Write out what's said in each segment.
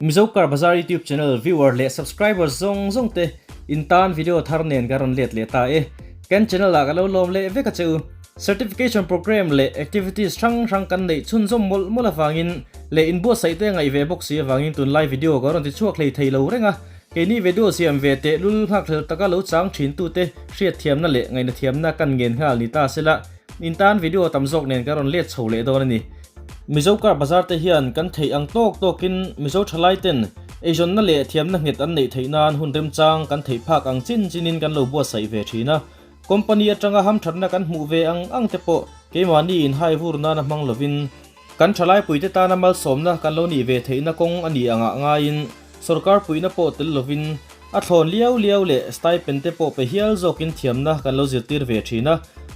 Mizo Car Bazar YouTube channel viewer leh subscriber zawng zawng te in tan video thar nen ka rawn let leh ta e. Kan channel ah ka lo lawm leh vek a che u. Certification program leh activities hrang hrang kan neih chhunzawm mawlh mawlh avangin leh inbuatsaih te ngaih ve bawk si avangin tunlai video ka rawn ti chhuak hlei thei lo reng a. Keini video siam ve teh lul nghakhlel taka lo chang thin tute hriatthiamna leh ngaihnathiamna kan ngen nghal ni ta sela in tan video tam zawk nen ka rawn let chho leh dawn a ni. Mizo car bazar te hian kan theih ang tawk tawkin Mizo thalai ten eizawnna leh thiamna nghet an neih theih nan hun remchang kan theih phak ang chin chinin kan lo buatsaih ve thin a. Company atanga hamthatna kan hmuh ve ang ang te pawh keimahni inhai vur nana hmang lovin kan thalai puite tana malsawmna kan lo nih ve theihna kawng a nih angah ngaiin sorkar puihna pawh tel lovin A thlawn liau liau leh stipend te pawh pe hial zawkin thiamna kan lo zirtir ve thin a.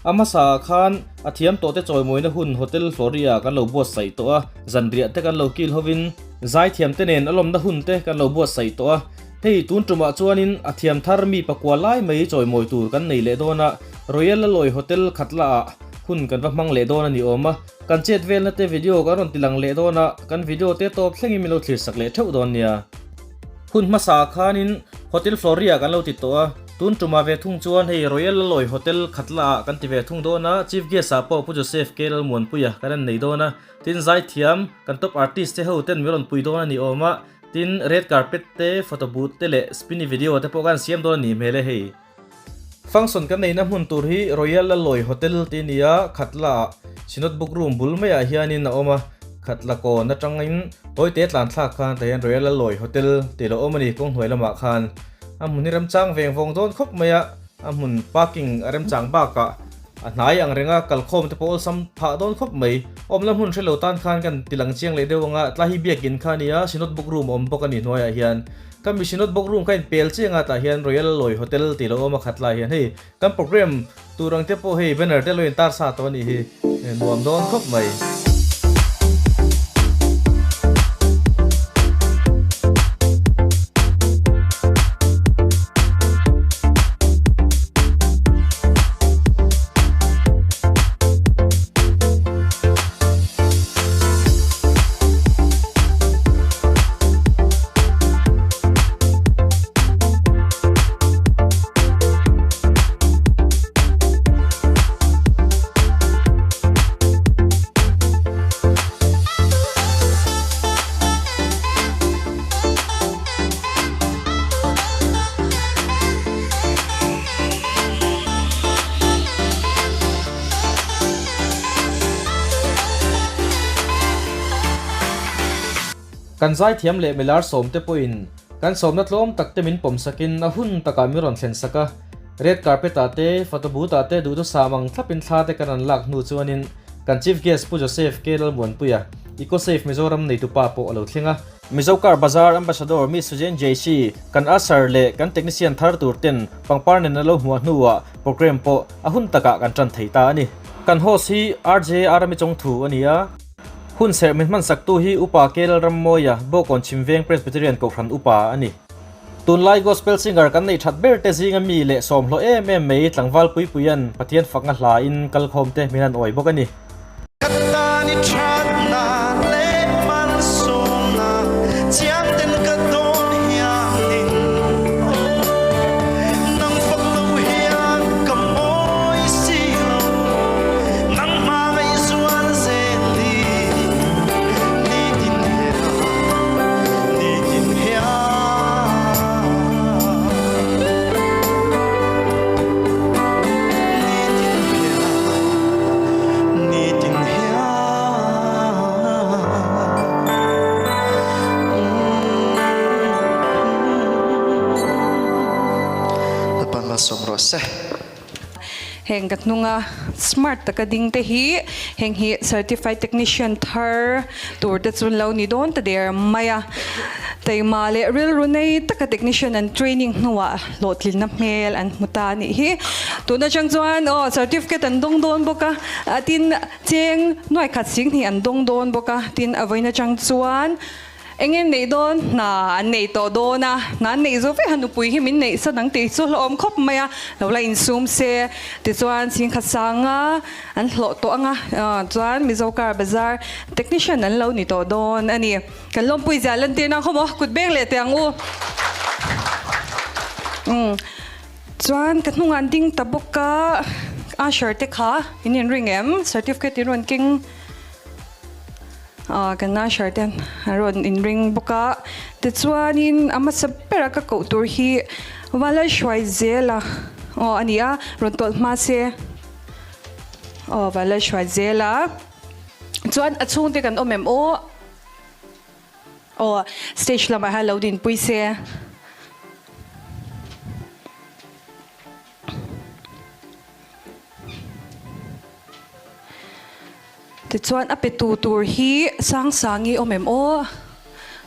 A hmasa ah khan a thiam tawh te chawimawina hun Hotel Floria kan lo buatsaih tawh a, zanriah te kan lo kil hovin zaithiam te nen a lawmna hun te kan lo buatsaih tawh a. Hei tun tumah chuanin a thiam thar mi pakua lai mai chawimawi tur kan nei leh dawn a, Royal Laloi Hotel Khatla ah hun kan va hmang leh dawn a ni awm a. Kan chet velna te video kan rawn tilang leh dawn a, kan video te tawp thlengin min lo thlirsak leh theuh dawn nia. Hun hmasa ah khanin Hotel Floria kan lo ti tawh a, tun tumah ve thung chuan hei Royal Laloi Hotel Khatla ah kan ti ve thung dawn a, Chief Guest ah pawh Pu Joseph K Lalmuanpuia kan han nei dawn a, tin zaithiam kan top artist te ho ten min rawn pui dawn a ni awm a, tin red carpet te, photo booth te leh spinny video te pawh kan siam dawn a ni hmel e hei. Function kan neihna hmun tur hi Royal Laloi Hotel tih a ni a, Khatla ah Synod Book Room bul maiah hianin a awm a, Khatla kawn atangin tawite tlan thlak khan tah hian Royal Laloi Hotel tih lo awm a ni kawng hnuai lamah khan a hmun hi remchang veng vawng dawn khawp mai a, a hmun parking a remchang bakah a hnai ang renga kalkhawm te pawh awlsam phah dawn khawp mai. Awmna hmun hrelo tan khan kan tilang chiang leh deuh ang a, tlai hi biakin kha a ni a, Synod Book Room a awm bawk a ni hnuaiah hian. Ka mission notebook book room kha in pel chiang a tah hian Royal Alloy Hotel tih lo awm a khat lai hian hei kan program tur ang te pawh hei banner te lo in tar sa tawh a nih hi nuam dawn khawp mai. Kan zaithiam leh milar sawmte pawhin kan sawmna tlawm tak te min pawm sakin a hun takah min rawn thlen sak a. Red carpet ah te, photo booth ah te duhthusam ang thlapin thla te kan rawn lak hnu chuanin kan Chief Guest Pu Joseph K Lalmuanpuia, EcoSafe Mizoram neitupa pawh a lo thleng a. Mizo Car Bazar Ambassador Miss Sujen Jaishi, kan usher leh kan technician thar tur ten pangpar nen a lo hmuah hnuah program pawh a hun takah kan tan thei ta a ni. Kan host hi RJ Arami Chawngthu a ni a. Hun serh min hmansaktu hi Upa K Lalrammawia, Bawkawn Chhimveng Presbyterian Kohhran Upa a ni. Tunlai Gospel Singer kan neih that ber te zinga mi leh sawmhlawh em em mai tlangval Puipuia'n Pathian fakna hla in kalkhawm te min han awi bawk a ni. Ka tan i thatna leh malsawmna chiangten ka dawn hianin Nang fak lo hian ka mawi si lo Nang hmangaih zual zel hi nitin hian nitin hian Nitin hian Nitin hian Lalpa malsawm rawh se. Heng ka hnunga smart taka ding te hi heng hi certified technician thar tur te chu lo ni dawn ta der mai a. Taima leh rilru nei taka technician an training hnuah hlawhtlinna hmel an hmu ta a nih hi. Tun atang chuan aw certificate an dawng dawn bawk a, tin cheng nuaikhat sing hnih an dawng dawn bawk a, tin a vawiin atang chuan. Eng nge neih dawn? Hna an nei tawh dawn a, hna an neih zo vek a nupui hi min neih san ang tih chu hlauhawm khawp mai a, lo la insum se. Tichuan Singkhat sanga an hlawh tawh ang a, chuan Mizo Car Bazar technician an lo ni tawh dawn a ni. Kan lawmpui zia lantir na khaw maw? Kut beng leh teh ang u. Umm chuan ka hnungah an ding ta bawk a, usher te kha in inring em? Certificate in rawn keng. Aw kan usher te an rawn inring bawk a, tichuanin a hmasa bera ka koh tur hi Valai hruai zel a aw a ni a, rawn tawlh hma se aw Valai hruai zel a, chuan a chhungte kan awm em aw aw stage lamah hian lo dinpui se. Tichuan a petu tur hi Sangsangi awm em aw?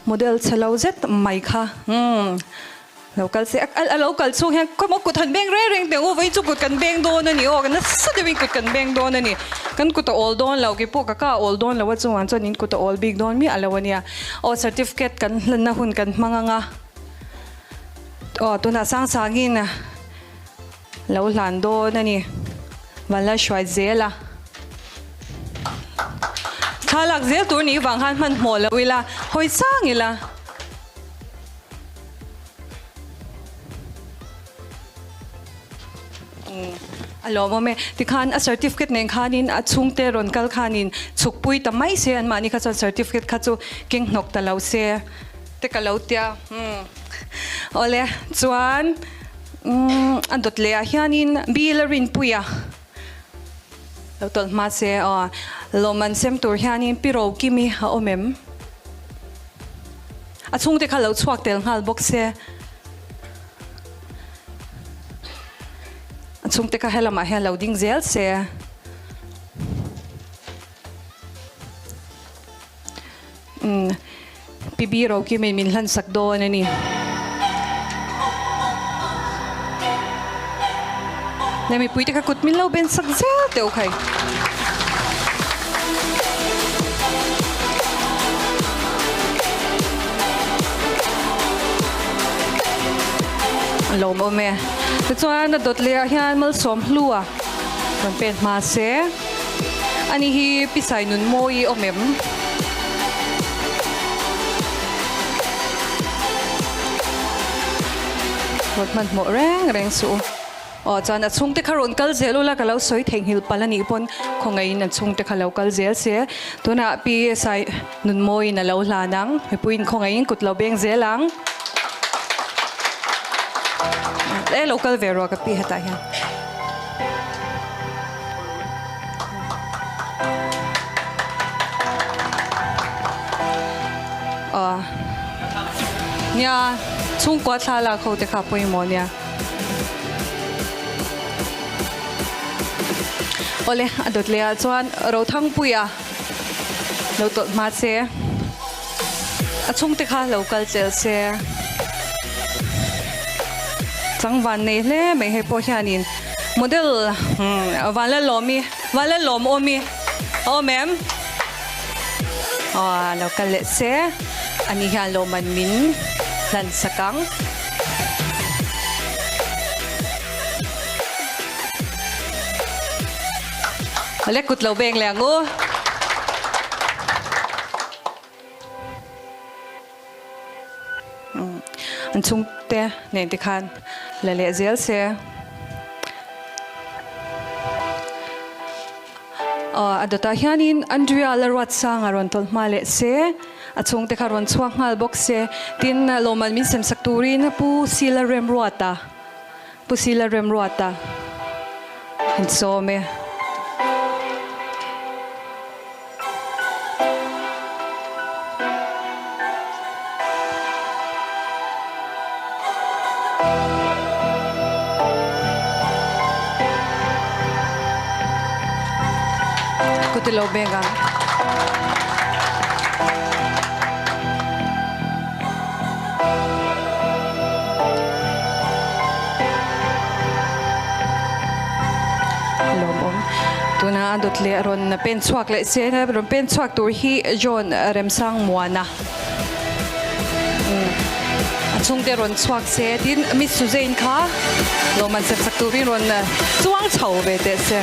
Model chhe lo zet mai kha umm lo kal se a lo kal chhung hian khaw maw kut han beng reng reng teh ang u vawiin chu kut kan beng dawn a ni aw nasa deuhin kut kan beng dawn a ni kan kut a awl dawn lo keipawh ka ka a awl dawn lo a chungah chuan in kut a awl bik dawn miah lo a nia aw certificate kan hlanna hun kan hmang ang a aw tunah Sangsangi'n Lo hlan dawn a ni. Van la hruai zel a. Thla lak zel tur nih vang khan hmanhmawh lo ila, hawi chang ila. A lawmawm e. Tikhan a certificate nen khanin a chhungte rawn kal khanin chhukpui ta mai se anmahni kha chuan certificate kha chu keng hnawk ta lo se te ka lo tia. Awle chuan. Umm a dawt leh ah hianin Bill a rinpui a lo tawlh hma se aw lawmman sem tur hianin Pi Rokimi a awm em? A chhungte kha lo chhuak tel nghal bawk se a chhungte kha helamah hian lo ding zel se. Umm Pi Bi Rokimi'n min hlan sak dawn a ni. Le mipuite kha kut min lo ben sak zel teh u khai. A lawmawm e. Tichuan a dawt leh ah hian Malsawm Hlua rawn pen hma se. Ani hi Pi Sainunmawi awm em? Rawn hmanhmawh reng reng suh u. Aw chuan a chhungte kha rawn kal zel ula ka lo sawi theihnghilh palh a nih pawn khawngaihin a chhungte kha lo kal zel se. Tunah Pi Sainunmawiin a lo hlan ang. Mipuiin khawngaihin kut lo beng zel ang. E lo kal ve rawh ka pi hetah hian. Aw nia chhungkua thla lak ho te kha pawimawh nia. Awle a dawt leh ah chuan Rothangpuia lo tawlh hma che a chhungte kha lo kal tel se changvan nei hle mai hei pawh hianin model Vanlalawmi Vanlalawmawmi a awm em? Aw lo kal leh se ani hian lawmman min hlan sak ang. Awle kut lo beng leh ang u. An chhungte nen te khan la leh zel se. Aw a dawtah hianin Andrea la ruat sanga rawn tawlh hma leh se, a chhungte kha rawn chhuak nghal bawk se. Tin, lawmman min sem sak turin Pu Sila Remruata, Pu Sila Remruata an sawm e. Kut i lo beng ang. Lawmawm. Tuna a dawt leh rawn pen chhuak leh se rawn pen chhuak tur hi John Remsangmuana. A chhungte rawn chhuak se tin Miss Suzane kha lawmman sem sak turin rawn chuang chho ve teh se.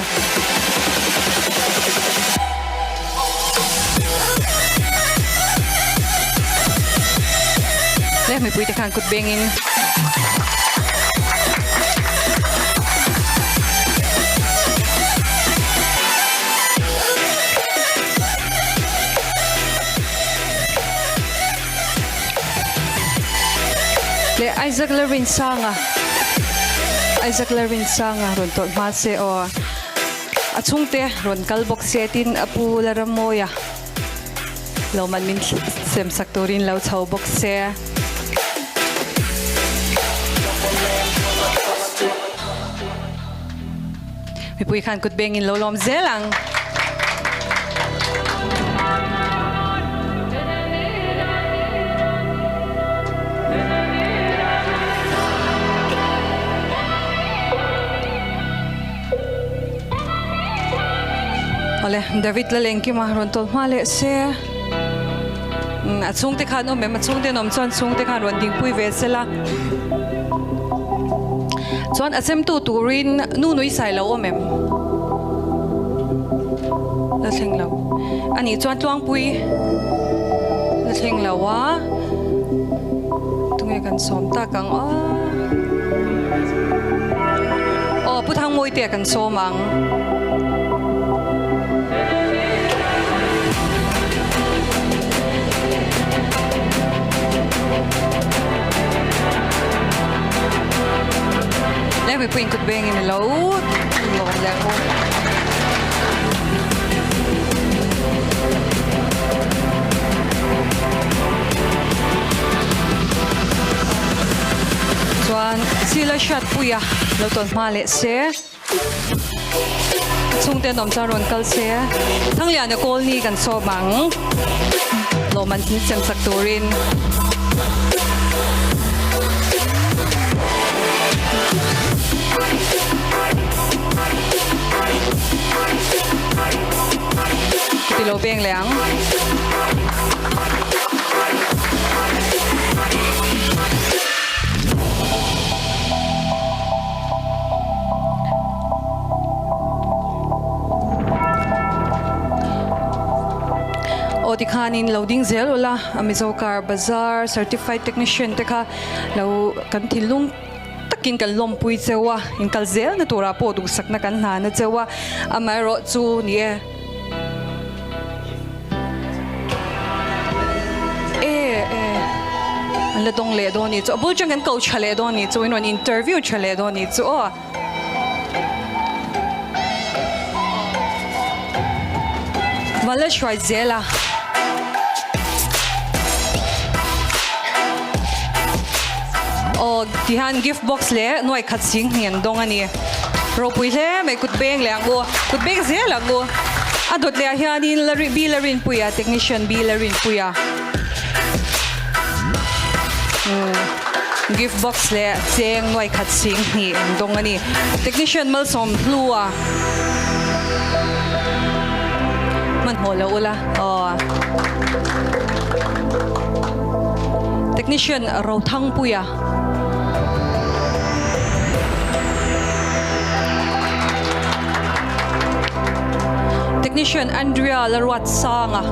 Le mipui te khan kut bengin. Leh Isaac Lalrinsanga Isaac Lalrinsanga rawn tawlh hma se aw a chhungte rawn kal bawk se tin a pu Larammawia lawmman min sem sak turin lo chho bawk se. Mipui khan kut bengin lo lawm zel ang. Awle, David Lalengkima rawn tawl hma leh se. A chhungte khan awm em? A chhungte an awm chuan chhungte khan rawn dingpui ve sela. Chuan a chemtu turin nu nui sai lo awm em? La thleng lo. A nih chuan tluangpui la thleng lo a. Tunge kan sawm tak ang aw. Aw Pu Thangmawite kan sawm ang. Le mipui in kut beng in lo lawm leh mu. Chuan sila hriat puia lo tawn hma leh se. Chhungte an awm chuan rawn kal se. Thangliana Kawlni kan sawm ang. Lawmman thil sem sak turin. Ti lo beng leh ang. Aw tikhanin lo ding zel ula a Mizo Car Bazaar Certified Technician te kha lo kan thinlung takin kan lawmpui cheu a inkal zel na turah pawh duhsakna kan hlan a cheu a amaherawh chu ni e. E e an la dawng leh dawn ni chu a bul chang kan ko tha leh dawn ni chu in rawn interview tha leh dawn ni chu aw. Vala hruai zel a. Aw tihian gift box leh nuai khat sing hnih an dawng a ni. Ropui hle mai kut beng leh ang u, kut beng zel ang u. A dawt leh ah hianin la ri Bill a rinpui a, technician Bill a rinpui a. Umm gift box leh cheng nuai khat sing hnih an dawng a ni. Technician malsawm hlu a hmanhmawh lo ula aw. Technician Rothangpuia. Technician Andrea Laruatsanga.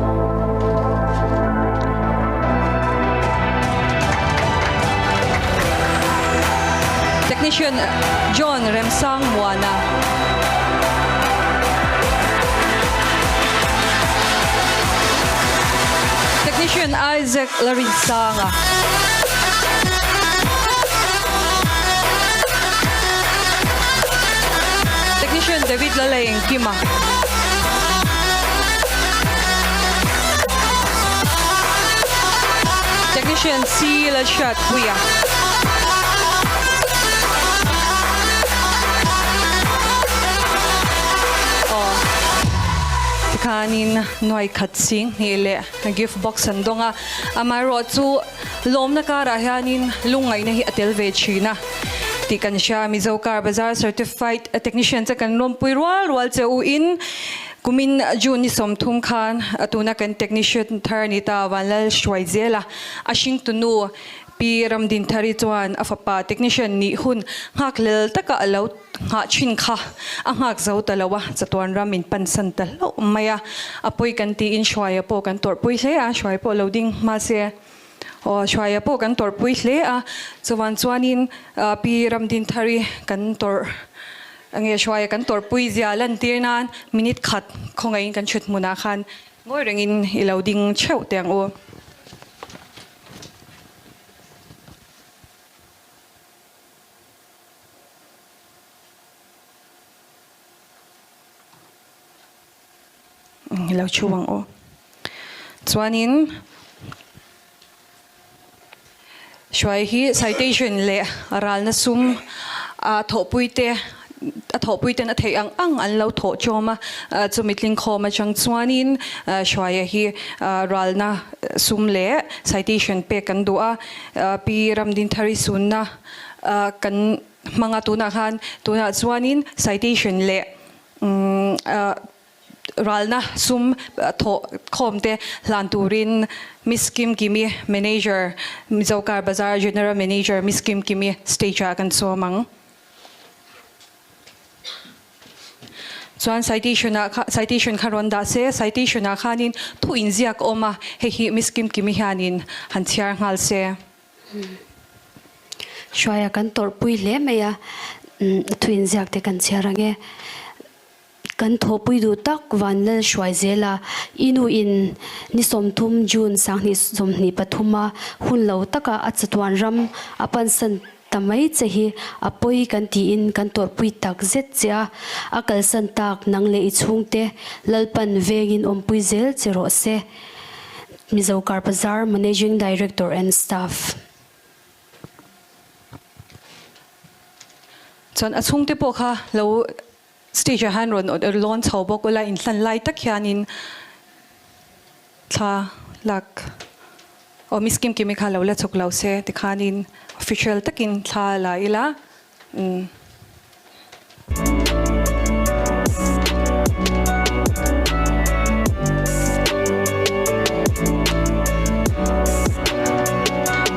Technician John Remsangmuana. Technician Isaac Larinsanga. Technician David Lalengkima. Technician C Lalhriatpuia. Aw tikhanin nuai khat sing hnih leh gift box an dawng a, amaherawh chu Lawmna karah hianin lungngaihna hi a tel ve thin a tih kan hria. Mizo Car Bazaar Certified Technician che kan lawmpui rual rual che u in kumin June ni 30 khan tuna kan technician thar a ni ta Vanlal Hruai Zela a hringtunu Pi Ramdinthari chuan a fapa technician nih hun nghakhlel taka a lo nghah thin kha a nghak zo ta lo a, chatuan ram in pansan ta hlauh mai a. A pawi kan tiin Hruaia pawh kan tawrhpui hle a, Hruaia pawh lo ding hma se aw Hruaia pawh kan tawrhpui hle a, chuvan chuanin Pi Ramdinthari kan tawrh nge Hruaia kan tawrhpui zia lantir nan minute khat khawngaihin kan thut hmunah khan ngawi rengin i lo ding theuh teh ang u. Lo thu ang aw. Chuanin Hruai hi citation leh ralna sum a thawhpui te a thawhpui ten a theih ang ang an lo thawh chawm a, chumi tlingkhawm atang chuanin Hruaia hi ralna sum leh citation pek kan duh a, Pi Ramdinthari sunna kan hmang a tunah khan tunah chuanin citation leh Ralna sum thawh khawm te hlan turin Miss Kim Kimi, Manager, Mizo Car Bazaar General Manager Miss Kim Kimi stage ah kan sawm ang. Chuan citation ah kha citation kha rawn dah se, citation ah khanin thu inziak a awm a, hei hi Miss Kim Kimi hianin han chhiar nghal se. Hruaia kan tawrhpui hle mai a, thu inziak te kan chhiar ang e. Kan thawhpui duh tak Vanlal hruai zel a, i nu in ni 30 June 2023 a hun lo taka a chatuan ram a pansan ta mai che hi a pawi kan tiin kan tawrhpui tak zet che a, a kalsan tak nang leh i chhungte Lalpan vengin awmpui zel che rawh se. Mizo Car Bazar Managing Director and Staff. Chuan a chhungte pawh kha lo Stage ah hian rawn lawn chho bawk ula inhlan lai tak hianin thla lak aw Miss Kim Kimi kha lo la chhuk lo se tikhanin official takin thla la ila umm.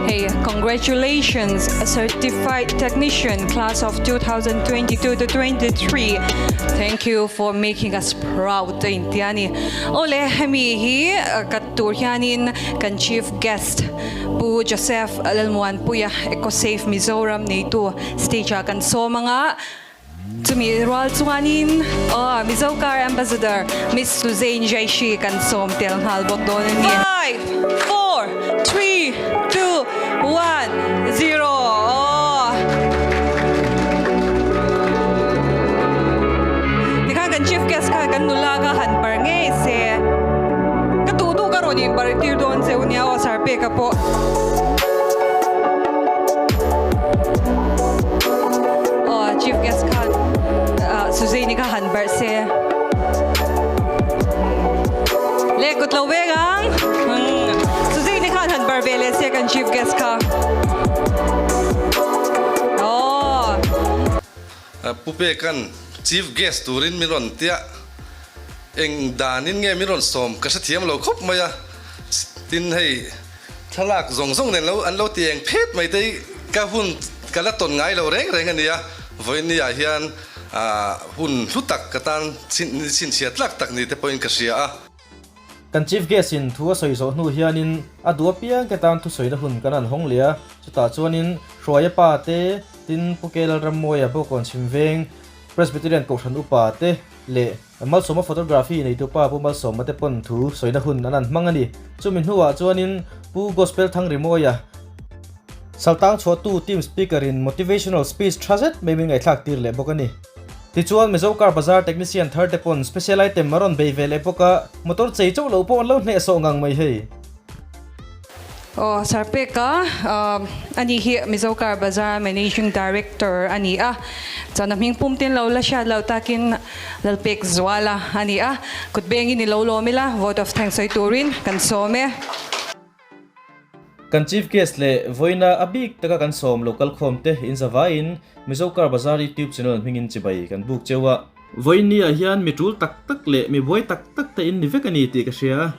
Hei congratulations certified technician class of 2022 to 23 thank you for making us proud a inti a ni. Awle hemi hi ka tur hianin kan chief guest Pu Joseph Lalmuanpuia Ecosafe Mizoram neitu stage ah kan sawm anga Chumi rual chuanin aw Mizo Car Ambassador Miss Suzane Jaishi kan sawm tel nghal bawk dawn a ni. Five, four, three, two, one, zero aw. Tikhan kan chief guest kha kan nula kha han bar ngei se. Ka duh duh ka rawn inbar tir dawn cheu nia aw Sir Peka pawh. Aw chief guest khan Suzanne kha han barh se. Le kut lo veng ang. Suzanne khan han barh ve leh se kan chief guest kha. Aw. Pu Pekan chief guest turin min rawn tia eng danin nge min rawn sawm ka hrethiam lo khawp mai a. Tin hei thlalak zawng zawng nen lo an lo ti eng phet mai te hi ka hun ka la tawn ngai lo reng reng a nia. Vawiin ah hian hun hlu tak ka tan chhinchhiah tlak tak ni te pawhin ka hria a. Kan Chief Guest in thu a sawi zawh hnu hianin a duh apiang te tan thusawina hun kan han hawng leh a, chutah chuanin Hruaia pa te, tin Pu Ke Lalrammawia Bawkawn chhim veng Presbyterian Kohhran Upa te leh Malsawma Photography neitupa Pu Malsawma te pawn thu sawina hun an han hmang a ni. Chumi hnuah chuanin Pu Gospel Thangrimawia, Saltang chhuahtu team speaker in motivational speech tha zet mai min ngaihthlak tir leh bawk a ni. Tichuan Mizo Car Bazaar technician thar te pawn special item a rawn bei ve leh bawk a, motor chei chauh loh pawh an lo hnehsawh ngang mai hei. Aw Sir Peka, ani hi Mizo Car Bazaar Managing Director a ni a, chuan a hming pum tin lo la hriat loh takin Lalpek Zuala a ni a, kut bengin i lo lawm ila, vote of thanks sawi turin kan sawm e. Kan Chief Guest leh vawiina a bik taka kan sawm local khawm te in zavaiin Mizo Car Bazaar YouTube channel hmingin chibai kan buk cheu a. Vawiin ni ah hian mi tul tak tak leh mi buai tak tak te in ni vek a ni tih ka hria.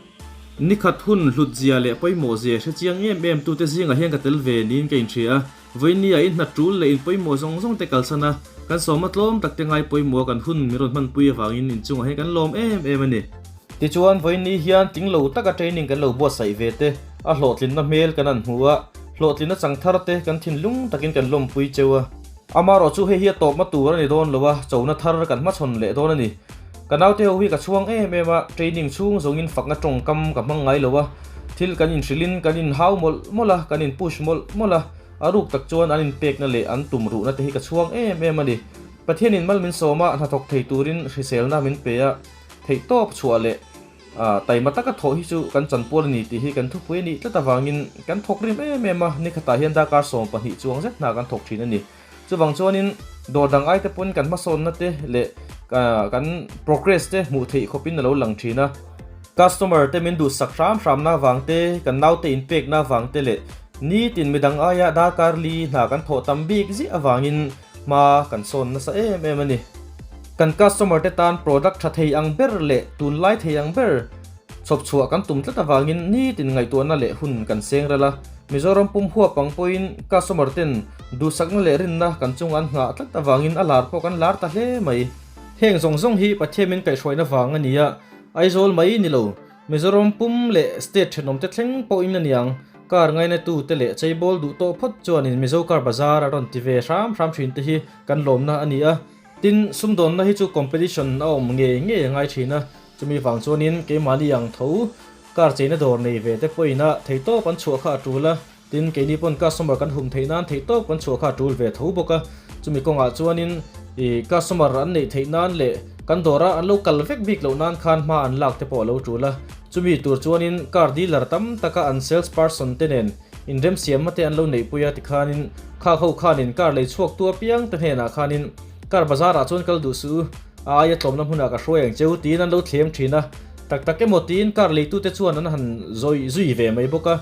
Nikhat hun hlut zia leh pawimawh zia hre chiang em em tute zingah hian ka tel ve niin ka inhria a. Vawinia in hna tul leh in pawimawh zawng zawng te kalsan a, kan sawma tlawm tak te ngai pawimawh a kan hun min rawn hmanpui avangin inchungah hian kan lawm em em a ni. Tichuan vawiini hian tling lo taka training kan lo buatsaih ve te, a hlawhtlinna hmel kan han hmu a, hlawhtlinna chang thar te kan thinlung takin kan lawmpui cheu a. Amarawh chu hei hi a tawpna tur a ni dawn lo a, chona thar kan hmachhawn leh dawn a ni. Ka naute ho hi ka chhuang em em a, training chhung zawngin fakna tawngkam ka hmang ngai lo a, thil kan inhrilhin kan inhau mawlh mawlh a, kan inpush mawlh mawlh a, a ruk tak chuan an inpekna leh an tum ruhna te hi ka chhuang em em a ni. Pathianin mal min sawm a, hnathawk thei turin hriselna min pe a, theihtawp chhuah leh taima taka thawh hi chu kan chanpual a ni tih hi kan thupui a nih tlat avangin kan thawk rim em em a, nikhatah hian darkar 12 chuang zet hna kan thawk thin a ni. Chuvang chuanin dawr dang aite pawn kan hmasawnna te leh kan progress te hmuh theih khawpin a lo lang thin a. Customer te min duhsak hram hramna avang te, kan naute inpekna avang te leh nitin midang aia darkar li hna kan thawh tam bik ziah avangin hma kan sawn nasa em em a ni. Kan customer te tan product tha thei ang ber leh tunlai thei ang ber chhawp chhuah kan tum tlat avangin nitin ngaihtuahna leh hun kan seng ral a. Mizoram pum huap ang pawhin customer ten duhsakna leh rinna kan chung an nghah tlat avangin a lar pawh kan lar ta hle mai. Heng zawng zawng hi Pathian min kaihhruaina vang a ni a, Aizawl mai ni lo, Mizoram pum leh state thenawmte thleng pawhin a niang. Car ngainatute leh cheibawl duh tawh phawt chuanin Mizo Car Bazar a rawn ti ve hram hram thin te hi kan lawmna a ni a. Tin, sumdawnna hi chu competition a awm ngei ngei a ngai thin a, chumi vang chuanin keimahni ang tho car cheina dawr nei ve te pawhin a theihtawp an chhuah kha a tul a, tin keini pawn customer kan hum theih nan theihtawp kan chhuah kha a tul ve tho bawk a, chumi kawngah chuanin ih customer an neih theih nan leh kan dawra an lo kal vek bik loh nan khan hma an lak te pawh a lo tul a, chumi tur chuanin car dealer tam taka an sales person te nen inremsiamna te an lo neihpui a tikhanin khak ho khanin car lei chhuak tu apiang te hnenah khanin car bazar ah chuan kal duh suh u, a aia tlawmna hmunah ka hruai ang cheu tiin an lo thlem thin a, tak tak emaw tiin car leitute chuan an han zawi zui ve mai bawk a,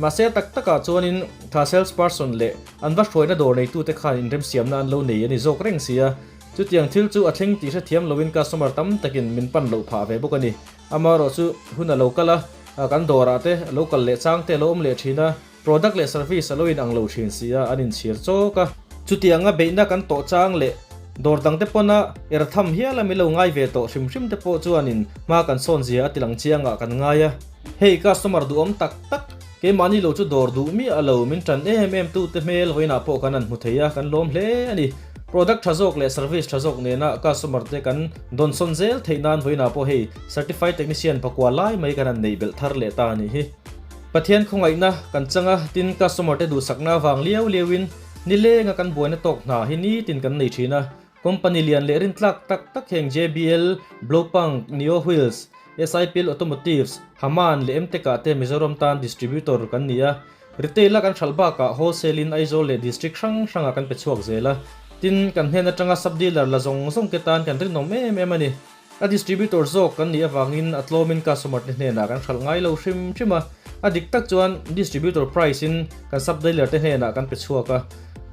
mahse tak takah chuanin tha sales person leh an va hruaina dawr neitute khan inremsiamna an lo nei a ni zawk reng si a, chutiang thil chu a thleng tih hrethiam loin customer tam takin min pan loh phah ve bawk a ni. Amaherawh chu hun a lo kal a, kan dawrah te lo kal leh chang te a lo awm leh thin a, product leh service a lo inang lo thin si a, an inchhir chawk a. Chutianga beihna kan tawh chang leh dawr dang te pawna er tham hial a min lo ngai ve tawh hrim hrim te pawh chuanin hma kan sawn zia a ti lang chiangah kan ngai a. Hei customer duhawm tak tak, keimahni lo chu dawr duh miah lo, min tan em em tu te hmel vawiinah pawh kan han hmu thei a, kan lawm hle a ni. Product tha zawk leh service tha zawk nena customer te kan dawnsawn zel theih nan vawiinah pawh hei Certified Technician pakua lai mai kan han neih belh thar leh ta a nih hi. Pathian khawngaihna kan chang a, tin customer te duhsakna avang liau liauin nilenga kan buaina tawk hna hi nitin kan nei thin a. Company lian leh rintlak tak tak heng JBL, Blowpunk, Neo Wheels, SIPL Automotives, Haman leh Mtech ah te Mizoram tan distributor kan ni a. Retail a kan hralh bakah wholesale in Aizawl leh district hrang hrangah kan pe chhuak zel a. Tin, kan hnen atanga sub-dealer la zawng zawng te tan kan rinawm em em a ni. A distributor zawk kan nih avangin a tlawmin customer te hnenah kan hralh ngai lo hrim hrim a. A dik tak chuan distributor price in kan sub-dealer te hnenah kan pe chhuak a.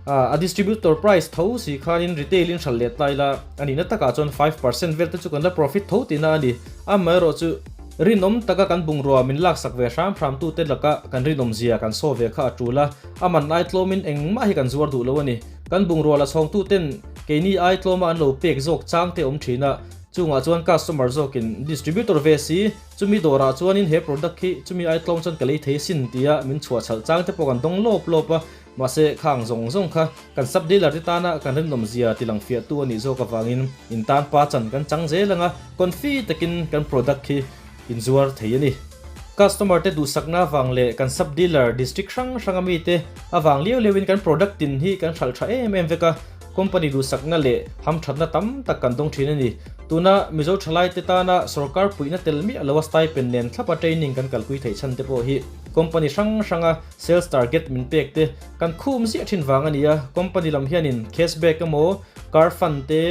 A distributor price tho si khanin retail in hralh leh ta ila a nihna takah chuan 5% vel te chu kan la profit tho tihna a ni. Amaherawh chu Rinawm taka kan bungrua min laksak ve hram hram tute laka kan rinawm zia kan saw ve kha a tul a, a man ai tlawmin engmah hi kan zuar duh lo a ni. Kan bungrua la chhawngtuten keini ai tlawma an lo pek zawk chang te awm thin a, chungah chuan customer zawkin distributor ve si, chumi dawrah chuanin he product hi chumi ai tlawm chuan ka lei thei sin tia min chhuah chhalh chang te pawh kan dawng lawp lawp a, mahse khang zawng zawng kha kan sub dealer te tana kan rinawm zia ti lang fiahtu a nih zawk avangin in tan pa chan kan chang zel ang a, confi takin kan product hi in zuar thei a ni. Customer te duhsakna avang leh kan sub dealer district hrang hranga mite avang liau liauin kan product tin hi kan hralh tha em em vek a, company duhsakna leh hamthatna tam tak kan dawng thin a ni. Tuna Mizo thalaite tana sorkar puihna tel miah loa stipend nen thlapa training kan kalpui theih chhan te pawh hi company hrang hranga sales target min pek te Kan khum ziah thin vang a ni a, company lam hianin cash back emaw, car fund te,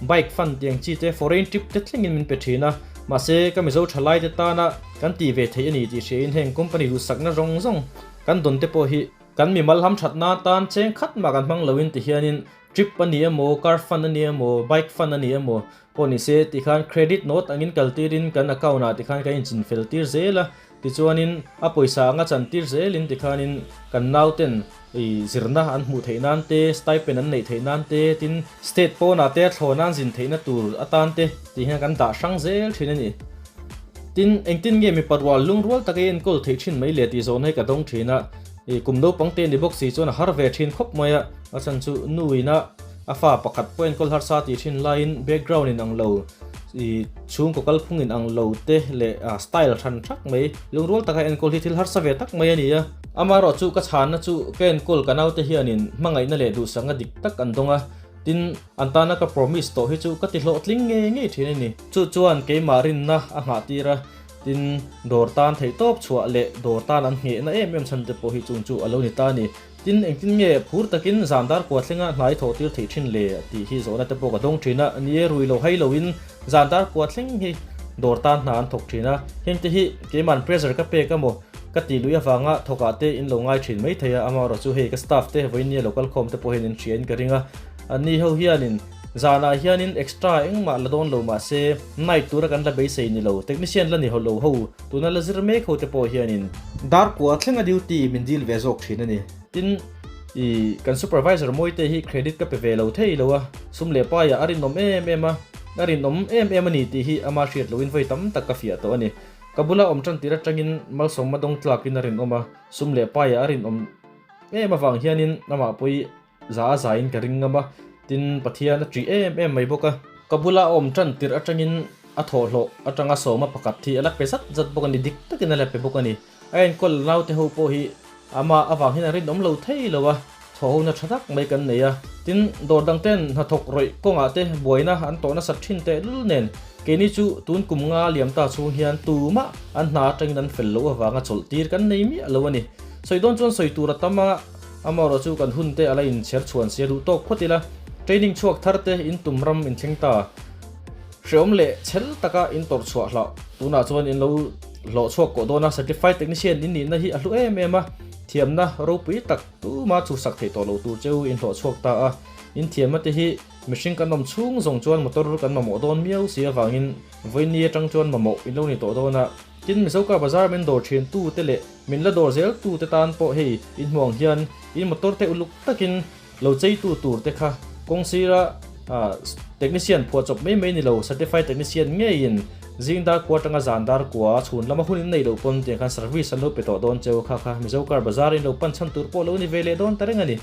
bike fund tih ang chi te, foreign trip te thlengin min pe thin a, mahse ka Mizo thalai te tana kan tih ve theih a ni tih hriain heng company duhsakna zawng zawng kan dawn te pawh hi kan mimal hamthatna tan cheng khat mah kan hmang loin ti hianin trip a ni emaw, car fund a ni emaw, bike fund a ni emaw pawh ni se tikhan credit note angin kaltirin kan account ah tikhan kan inchinfel tir zel a. Tichuanin a pawisa anga chantir zelin tikhanin kan nauten i zirna an hmuh theih nan te, stipend an neih theih nan te, tin state pawnah te a thlawn an zin theihna tur atan te tih hian kan dah hrang zel thin a ni. Tin, engtin nge mipa rual lungrual taka i enkawl theih thin mai le tih zawhna hi ka dawng thin a, i kum naupang te ni bawk si chuan a har ve thin khawp mai a, a chhan chu nu ina a fa pakhat pawh enkawl harsa tih thin laiin background in ang lo i chhungkaw kalphung in ang lo te leh style hran thak mai lungrual taka enkawl hi thil harsa ve tak mai a ni a. Amaherawh chu ka chhanna chu ka enkawl ka naute hianin hmangaihna leh duhsakna dik tak an dawng a, tin an tana ka promise tawh hi chu ka ti hlawhtling ngei ngei thin a ni. Chu chuan keimah rinna a nghah tir a, tin dawr tan theihtawp chhuah leh dawr tan an nghehna em em chhan te pawh hi chung chu a lo ni ta a ni. Tin, engtin nge phur takin zan dar kua thlenga hnai thawh tir theih thin le? tih hi zawhna te pawh ka dawng thin a. Ni e, rui lo hai loin zan dar kua thleng hi dawr tan hna an thawk thin a. Hengte hi keiman pressure ka pek emaw ka tih luih avanga thawkah te in lo ngai thin mai thei a. Amaherawh chu hei ka staff te vawinia local khawm te pawh hian in hria in ka ring a. Anni ho hianin zanah hianin extra engmah la dawn lo mahse night tura kan la beisei ni lo, technician la ni ho lo ho, tuna la zir mek ho te pawh hianin dar kua thlenga duty min dil ve zawk thin a ni. Tin, i kan supervisor Mawite hi credit ka pe ve lo thei lo a, sum leh paiah a rinawm em em a, a rinawm em em a ni tih hi ama hriat loin vawi tam tak ka fiah tawh a ni. Ka bula awm tan tir atangin malsawmma dawng tlakin a rinawm a, sum leh paiah a rinawm em avang hianin amah pawhi Za a zaiin ka ring ngam a, tin Pathian a ṭih em em mai bawk a. Ka bula a awm ṭan tirh aṭangin a thawhhlawh aṭanga sawma pakhat hi a la pe zat zat bawk a ni, dik takin a la pe bawk a ni. A enkawl naute ho pawh hi amah avang hian a rinawm lo thei lo a, chhuahhona ṭha tak mai kan nei a. Tin, dawr dangten hnathawk rawih kawngah te buaina an tawh nasat ṭhin tehlul nen, keini chu tun kum nga liam ta chhung hian tumah an hna aṭangin an fel loh avanga chawlh tir kan nei miah lo a ni. Sawi dawn chuan sawi tur a tam a. Amaherawh chu kan hun te a la inchher chhuan sia duh tawk phawt ila, training chhuak thar te in tum ram in thleng ta. Hreawm leh chhel taka in tawrh chhuah hlauh tunah chuan in lo hlawh chhuak kawh dawn a, certified technician in nihna hi a hlu em em a, thiamna ropui tak tuma chhuhsak theih tawh lo tur cheu in hlawh chhuak ta a, in thiamna te hi mihring kan awm chhung zawng chuan motor kan mamawh dawn miau si avangin vawiini atang chuan mamawh in lo ni tawh dawn a. Tin, Mizoka bazar min dawr thin tu te leh min la dawr zel tu te tan pawh hei in hmuh ang hian in motor te uluk takin lo chei tu tur te kha kawng sira technician phuah chawp mai mai ni lo certified technician ngeiin zing dar kua atanga zan dar kua chhun lama hun in nei loh pawn tiang khan service an lo pe tawh dawn cheu kha kha Mizo car bazar in lo pan chhan tur pawh lo ni ve leh dawn ta reng a ni.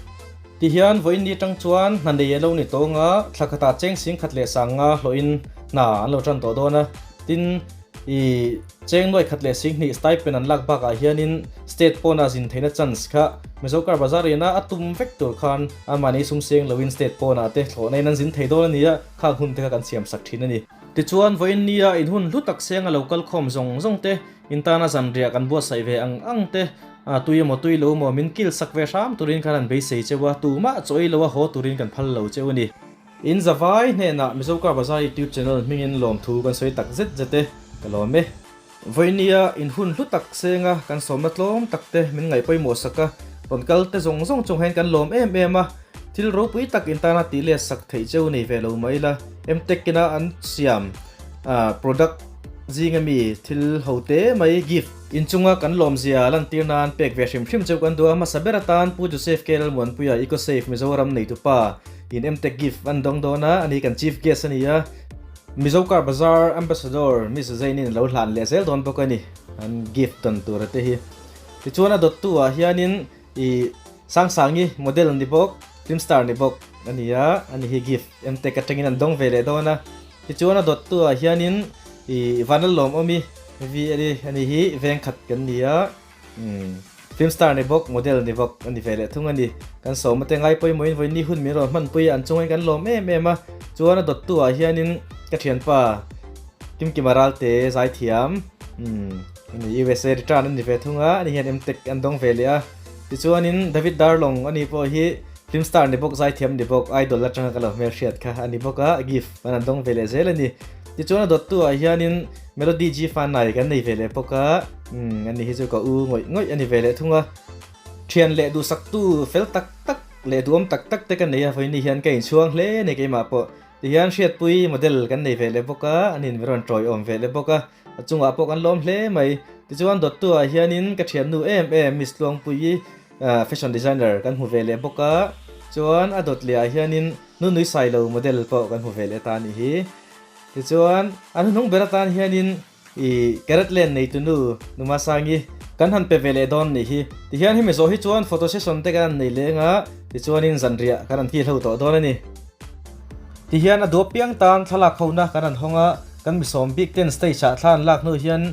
Tihian vawiin ni atang chuan hna nei a lo ni tawng a, thla khatah cheng sing khat leh sang nga hlawhin hna an lo tan tawh dawn a, tin I cheng nuai khat leh singhnih stipend an lak bakah hianin state pawna zin theihna chance kha Mizo car bazar ina a tum vek tur khan anmahni sum seng loin state pawnah te thlawhna in an zin thei dawn a ni a, khang hun te kha kan siam sak thin a ni. Tichuan vawiin nia in hun hlu tak senga lo kal khawm zawng zawng te, in tana zanriah kan buatsaih ve ang ang te, tui emaw tui lo emaw min kil sak ve hram turin khan an beisei cheu a, tumah chaw ei loa haw turin kan phal lo cheu a ni. In zavai hnenah Mizo Car Bazar YouTube channel hmingin lawmthu kan sawi tak zet zet e, ka lawm e. Vawinia in hun hlu tak senga kan sawmna tlawm tak te min ngaih pawimawh sak a, rawn kal te zawng zawng chung hian kan lawm em em a, thil ropui tak in tana tih let sak theih cheu nei ve lo mai ila, Mtech ina an siam product zinga mi thil ho te mai gift inchunga kan lawmzia lantir nan pek ve hrim hrim cheu kan duh a, hmasa ber atan Pu Joseph K Lalmuanpuia Ecosafe Mizoram neitupa In Mtech gift an dawng dawn a, ani kan chief guest a ni a. Mizo Car Bazaar Ambassador Miss Zainin a lo hlan leh zel dawn bawk a ni, an gift dawn tur a te hi. Tichuan a dawttu ah hianin i Sangsangi model ni bawk, film star ni bawk a ni a, ani hi gift Mtech atangin an dawng ve leh dawn a. Tichuan a dawttu ah hianin i Vanlalawmawmi VLE ani hi vengkhat kan ni a. Umm film star ni bawk model ni bawk a ni ve leh thung a ni. Kan sawma te ngai pawimawhin vawiin ni hun min rawn hmanpui a an chungin kan lawm em em a. Chuan a dawttu ah hianin ka thianpa Kimkima Ralte zaithiam umm a ni USA return a ni ve thung a ani hian Mtech an dawng ve leh a. Tichuanin David Darlong ani pawh hi film star ni bawk zaithiam ni bawk idol atanga ka lo hmelhriat kha a ni bawk a gift an an dawng ve leh zel a ni. Tichuan a dawttu ah hianin Melody G Fanai kan nei ve leh bawk a. Umm ani hi chu ka u ngawih ngawih a ni ve leh thung a. Thian leh duhsaktu fel tak tak leh duhawm tak tak te ka nei a, vawiin ni hian ka inchhuang hle a ni keimah pawh. Tihian Hriatpui model kan nei ve leh bawk a, an in rawn tawiawm ve leh bawk a, a chungah pawh kan lawm hle mai. Tichuan dawttu ah hianin ka thiannu em em Miss Tluangpuii fashion designer kan hmu ve leh bawk a, chuan a dawt leh ah hianin Nunui Sailo model pawh kan hmu ve leh ta a nih hi. Tichuan a hnuhnung ber atan hianin I carrot len neitu nu Numasangi kan han pe ve leh dawn nih hi. Tihian hemi zawh hi chuan photo session te kan han nei leng a, tichuanin zanriah kan han kil ho tawh dawn a ni. Tihian a duap piang tan thlalak hona kan han hawng a, kan misawm bik ten stage ah thla an lak hnu hian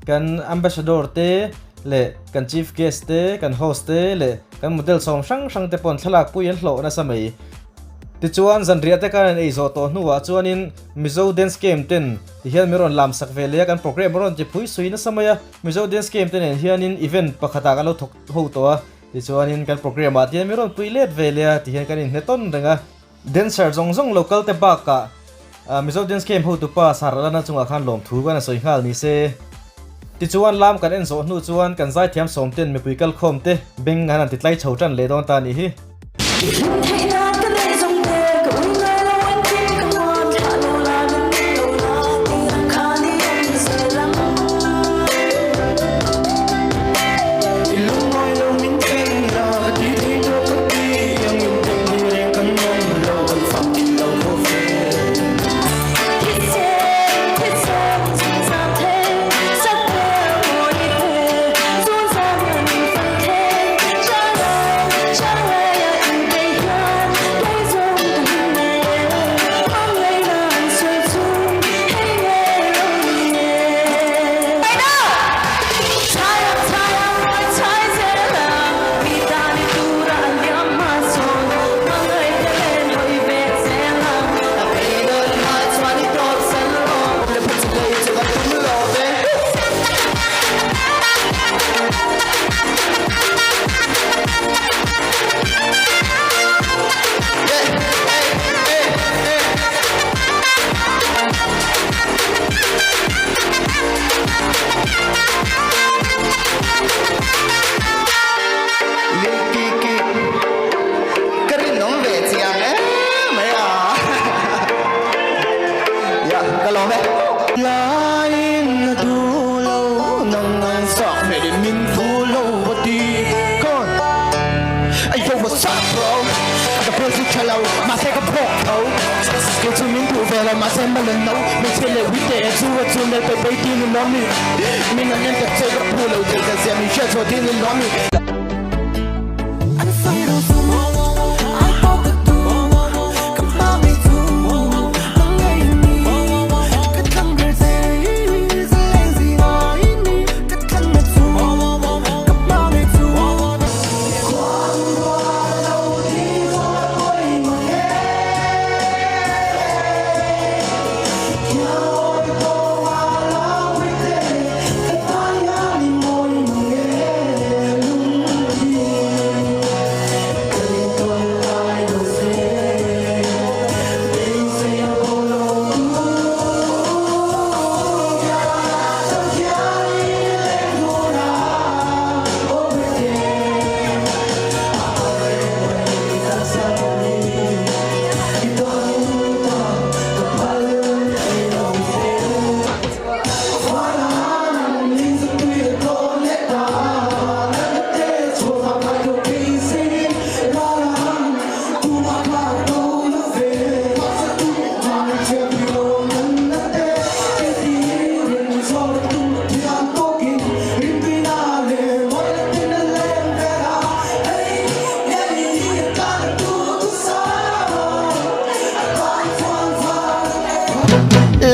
kan ambassador te leh kan chief guest te, kan host te leh kan model sawm hrang hrang te pawn thlalak pui an hlawh nasa mai. Tichuan zanriah te kan han ei zawh tawh hnuah chuanin Mizo Dance Camp ten Ti hian min rawn lam sak ve leh a, kan programme a rawn ti phui sui nasa mai a, Mizo Dance Camp te nen hianin event pakhatah kan lo thawk ho tawh a, tichuanin kan programme ah te hian min rawn pui let ve leh a, ti hian kan inhne tawn reng a. Dancer zawng zawng lo kal te bakah Mizo Dance Camp hotupa Saralana chungah khan lawmthu kan a sawi nghal ni se. Tichuan lam kan en zawh hnu chuan kan zaithiam sawm ten mipui kalkhawm te beng an han ti tlai chho tan leh dawn ta a nih hi. Ka rinawm ve chiang em mai a. Ya, ka lawm e. Laiin a duh lo, nang ang sak hmelin min phu lo a ti. Come on. Ay yo, what's up bro? Ka hmel chu tha lo, mahse ka phawk tho. Kei chu min duh ve lo, mahse mal an no. Hmeichhia leh uite chu a chu nel peih peih tin i lawm mi. Min an en tak che ka phu lo thei ka zia min hriat chhuah tin i lawm mi.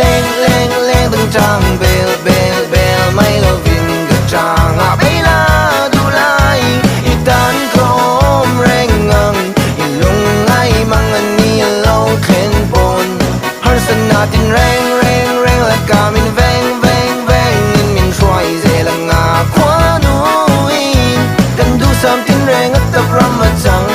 Leng leng leng dang chang bel bel bel mai lovin ka chang a bei la du lai i tan khawm reng ang i lung ngai mang an ni lo thlen pawn harsatna tin reng reng reng la ka min veng veng veng in min hruai zel anga khuanu in kan duhsam tin reng a tap ram a chang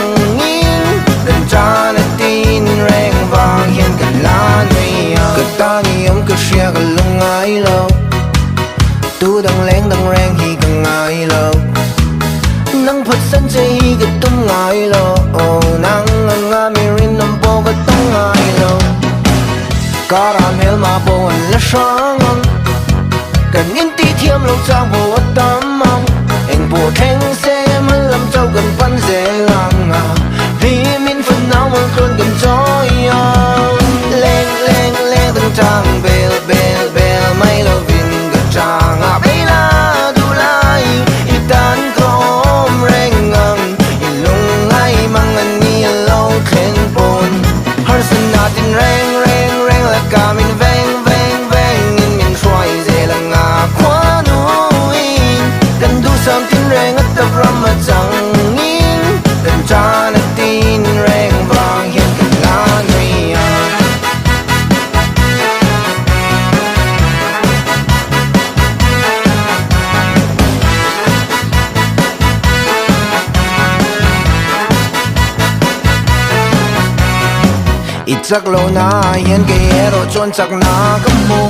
in kan tan a tin reng vang hian kan la nui a ka tan i awm ka hria ka lung ngai lo tu dang leng dang reng hi ka ngai lo nang phat san che hi ka tum ngai lo nang anga mi rinawm pawh ka tum ngai lo. an la hrang ang Kan inti thiam lo chang pawh a tam ang Eng pawh thleng se hma lam chauh kan pan zel ang a Hlimin fanau mal tluan kan chawi ang Leng leng leng dang chang bel bel bel mai lovin ka chang a Beila duhlai i tan ka awm reng ang I lungngai mang a ni a lo thlen pawn Harsana tin reng reng reng la ka min veng veng veng in min hruai zel ang a Khuanuin kan duhsam tin reng a tap ram a changin Kan tan a tin reng vang hian kan la nui a. I chak lo na hian kei erawh chuan chak na ka hmu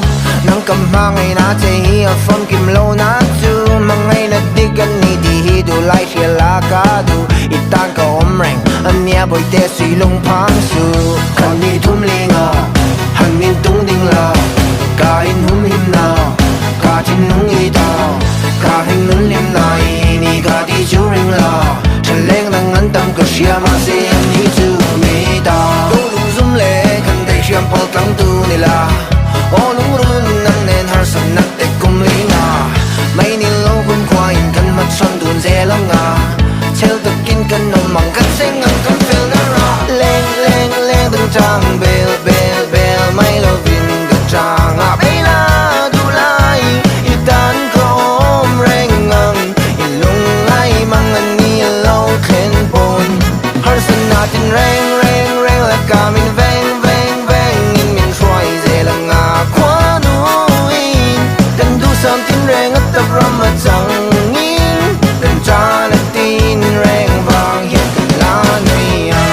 Nang ka hmangaihna che hi a famkim lo na chu Hmangaihna dik a ni tih hi duh lai hria la ka duh I tan ka awm reng a nia bawihte sui lung phang suh Khan ni thum linga han in tung ding la Ka in hum him na ka thinlung i ta Ka hring nun hlim na i ni ka ti chu ring la Than leng dang an tam ka hria mahse an hi chu mi ta Ka lung zum le kan daih hriam pawl tlang tu ni la Aw lungrun nang nen harsat nak te kum li nga Mai ni lo hun khua in kan hmachhawn dun zel ang a Chhel takin kan awm ang kan seng ang kan fel na ra Leng leng leng dang chang bel bel bel mai lovin ka chang a Beila duhlai i tan ka awm reng ang I lungngai mang a ni a lo thlen pawn Harsana tin reng reng reng la ka min veng veng veng in min hruai zel ang a Khuanuin kan duhsam tin reng a tap ram a changin Kan tan a tin reng vang hian kan la nui a.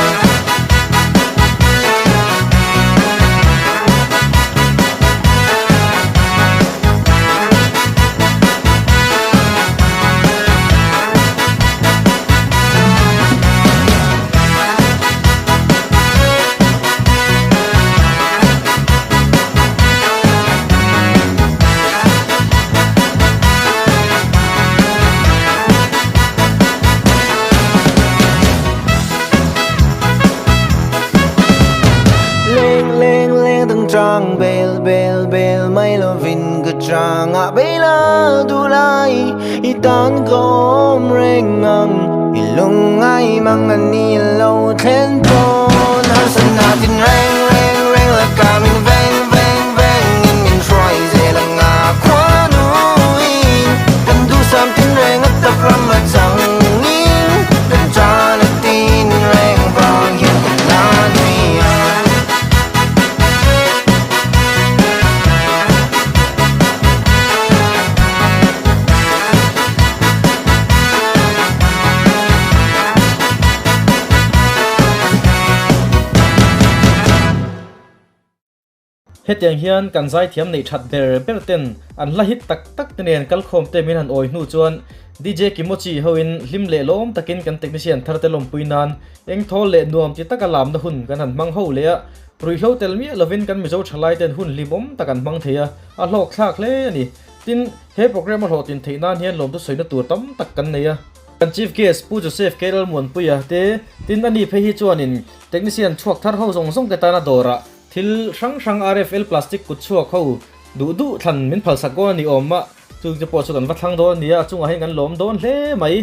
Leng leng leng dang chang bel bel bel mai lovin ka chang a beila duhlai i tan ka awm reng ang i lungngai mang a ni lo thlen pawn harsana tin reng reng reng la ka min veng veng veng in min hruai zel ang a khuanuin kan duhsam tin reng a tap ram a changin kan tan a tin reng vang hian kan la nui a. Hetiang hian kan zaithiam neih that ber ber ten an hla hit tak tak te nen kalkhawm te min han awi hnu chuan DJ Kimochi hoin hlim leh lawm takin kan technician thar te lawmpui nan eng thawl leh nuam ti taka lamna hun kan han hmang ho leh a, ruihhlo tel miah lovin kan Mizo thalai ten hun hlimawm tak an hmang thei a, a hlawk thlak hle a ni. Tin, he programme a hlawhtlin theih nan hian lawmtu sawina tur tam tak kan nei a. Kan Chief Guest Pu Joseph K. Lalmuanpuia te, tin ani phei hi chuanin Technician chhuak thar ho zawng zawng te tana dawrah thil hrang hrang RFL plastic kut chhuak ho duh duh thlan min phalsak dawn a ni awm a, chung te pawh chu kan va thlang dawn a ni a, a chungah hian kan lawm dawn hle mai.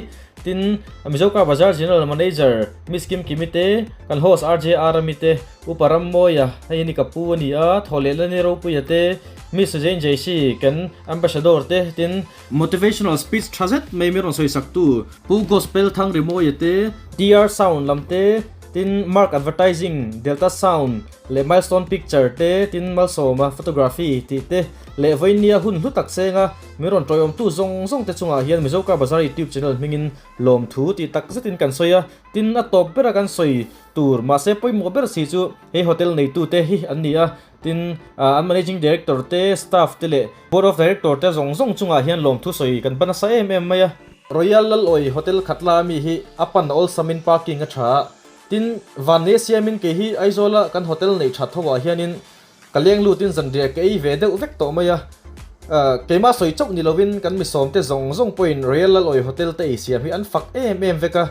Tin, Mizo Car Bazar General Manager Miss Kim Kimi te, kan host RJR ami te, Upa Rammawia, hei hi ka pu a ni a, Thawhlehna ni Ropuia te, Miss Jane Jaisi kan Ambassador te, tin, Motivational speech tha zet mai min rawn sawisak tu Pu Gospel Thangrimawia te, TR Sound lam te, tin Mark Advertising, Delta Sound leh Milestone Picture te, tin Malsawma Photography tih te leh vawinia hun hlu tak senga min rawn tawiawmtu zawng zawng te chungah hian Mizo Car Bazar YouTube channel hmingin lawmthu tih tak zetin kan sawi a, tin a tawp bera kan sawi tur mahse pawimawh ber si chu hei hotel neitute hi an ni a. Tin, an Managing Director te, Staff te leh Board of Director te zawng zawng chungah hian lawmthu sawi kan ban nasa em em mai a. Royal Lalawi Hotel Khatla ami hi a pan a awlsamin parking a tha a. Tin, Vanneia siamin kei hi Aizawla kan hotel neih that ho ah hianin. Ka leng lutin zanriah ka ei ve deuh vek tawh mai a. Keimah sawi chauh ni lovin kan misawmte zawng zawng pawhin Royal Lalawi Hotel te eisiam hi an fak em em vek a,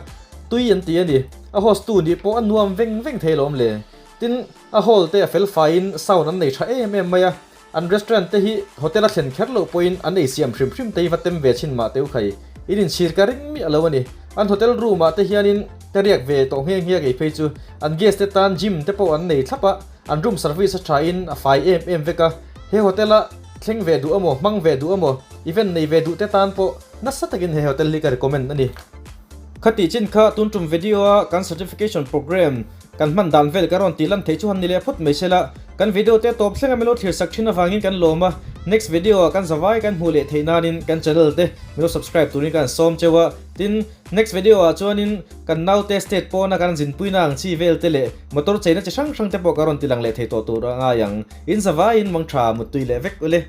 tui an ti a ni. A host tu nih pawh a nuam veng veng thei lawm le. Tin, a hall te a fel faiin sound an nei tha em em mai a, an restaurant te hi hotel a thlen kher loh pawhin an eisiam hrim hrim te hi va tem ve chhin mah teu khai. In inchhir ka ring miah lo a ni. An hotel room ah te hianin ka riak ve tawh nghe nghe kei phei chu. An guest te tan gym te pawh an nei thlap a, an room service a tha in a fai em em vek a. He hotel a thleng ve duh emaw, hmang ve duh emaw, event nei ve duh te tan pawh nasa takin he hotel hi ka recommend a ni. Khatih chin kha tun tum video a kan certification program kan hman dan vel ka rawn tih lan theih chu han ni leh phawt mai sela, kan video te tawp thlenga min lo thlir sak thin avangin kan lawm a, next video ah kan zavai kan hmuh leh theih nanin kan channel te min lo subscribe turin ka han sawm cheu a, tin next video ah chuanin kan naute state pawna kan zinpuina ang chi vel te leh motor cheina chi hrang hrang te pawh ka rawn ti lang leh thei tawh tur a ngai ang, in zavaiin mangtha muttui leh vek ule.